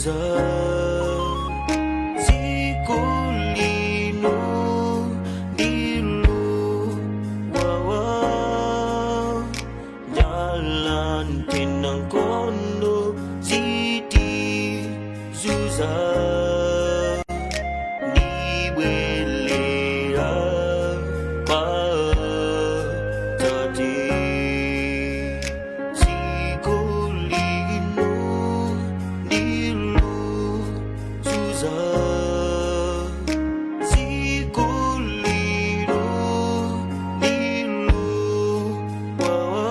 Zuza Dziko lino ndilo wawa Njala nthenda nkhondo ziti zuza Ndibwelera kwa Tate. Dziko lino ndilo zuza. Dziko lino ndilo wawa.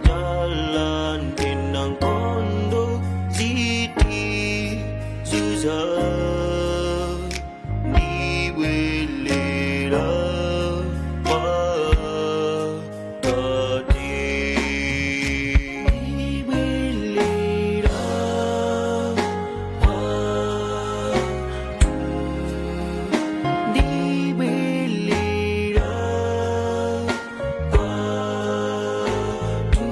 Njala nthenda nkhondo ziti zuza. Ndibwelera kwa Tate. Ndibwelera kwathu. Ndibwelera kwathu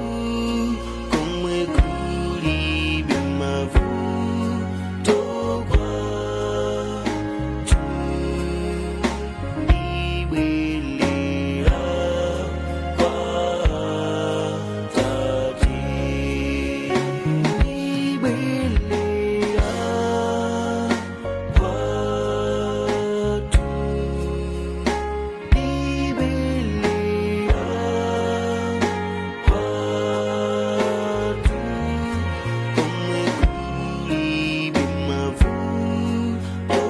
komwe kulibe mavuto kwathu. Ndibwelera kwa Tate. Ndibwelera kwathu. Ndibwelera kwathu komwe kulibe mavuto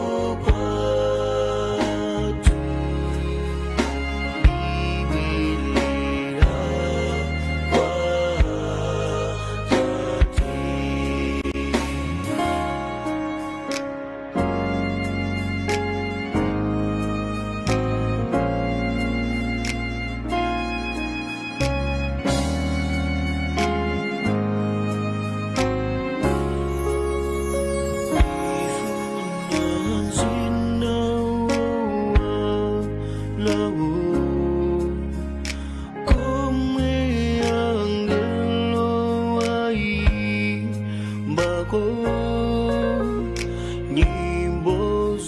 kwathu. Ndibwelera kwa Tate. Nyimbo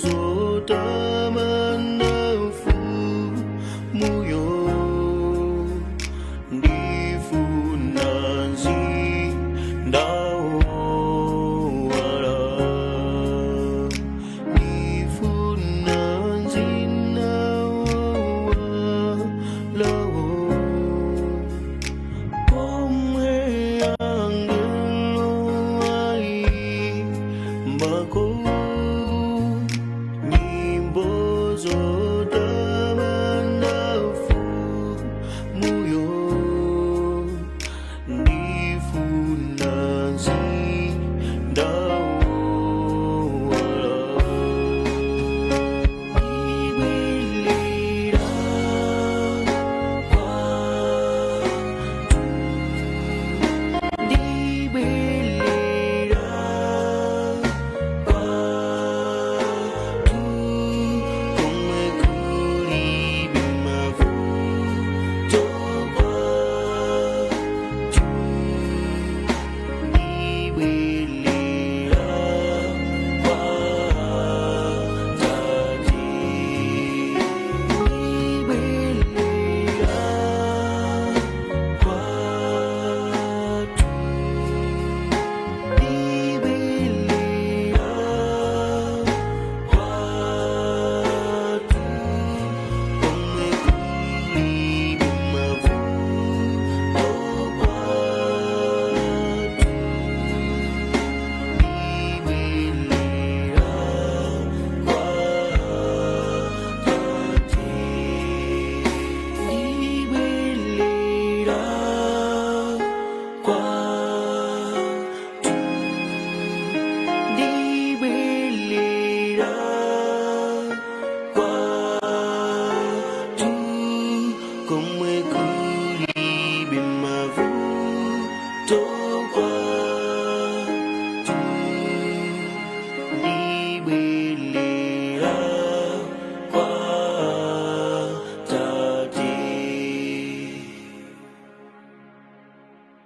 zotamanda mfumuyo ndifuna mzinda wowala, ndifuna mzinda wowala komwe angelo ayimbako nyimbo zotamanda mfumuyo ndifuna mzinda wowala. Ndibwelera kwathu. Ndibwelera kwathu komwe kulibe mavuto kwathu. Ndibwelera kwa Tate. Ndibwelera kwathu. Ndibwelera kwathu komwe kulibe mavuto kwathu. Ndibwelera kwa Tate. Ndibwelera kwathu. Ndibwelera kwathu komwe kulibe mavuto kwathu.